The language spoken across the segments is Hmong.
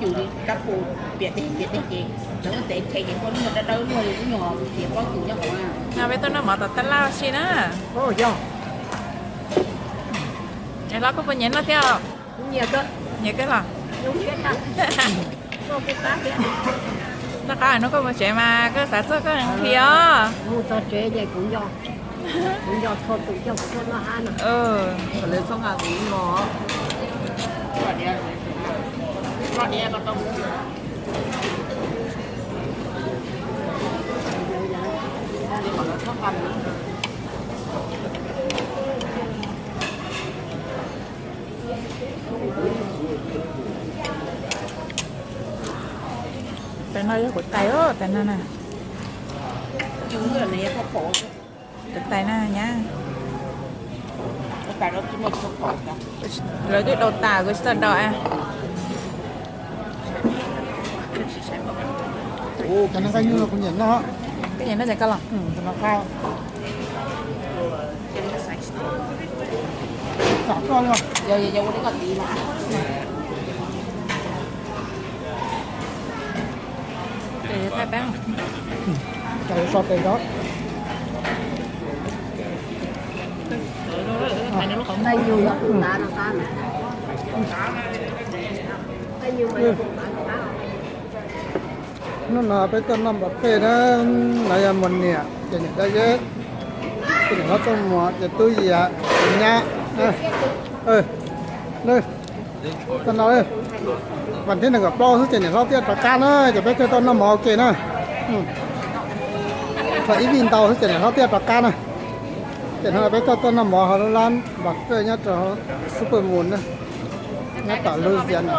Cus li kab pus piam deg piam deg ces cov tev rhe ces muaj lub nyuag dawb dawb luaj li lub nyuag tias pob cus nyob hauv na. No peb tuaj noj mov tom tab laj ua si na. Es hlob koj puas nyiam noj thiab? Nyiam kawg los. Noj qab hnub koj mus tsev mas koj xav txog koj hli os. Mus txog tsev ces kuv nco, kuv nco txhua tus coj kuv tuaj noj hab no. Tais no yog kuv tais os, tais no na. Kuv tais na nyab. Lawv twb daus tas kuv tsis tau daus. Cov no koj nyiam noj, koj nyiam noj ces koj los. Thaij peb. Cov so tes rau. Hnub no peb tuaj noj buffet na, no yog Muas niam, ces niam Dab Zeb, ces niam hlob Txooj Muas, ces Tub Yias, nyab. Txog no, vas thib nees nkaum plaub xwb ces niam hlob thiaj rov qab na, ces peb thiaj tuaj noj mov ua ke na. Thaum ib vij ntau xwb ces niam hlob thiaj rov qab na. Ces hnub no peb tuaj tuaj noj mov hauv lub lab buffet nyob rau Super Moon na, nyob tom Louisiana.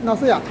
No xwb yom.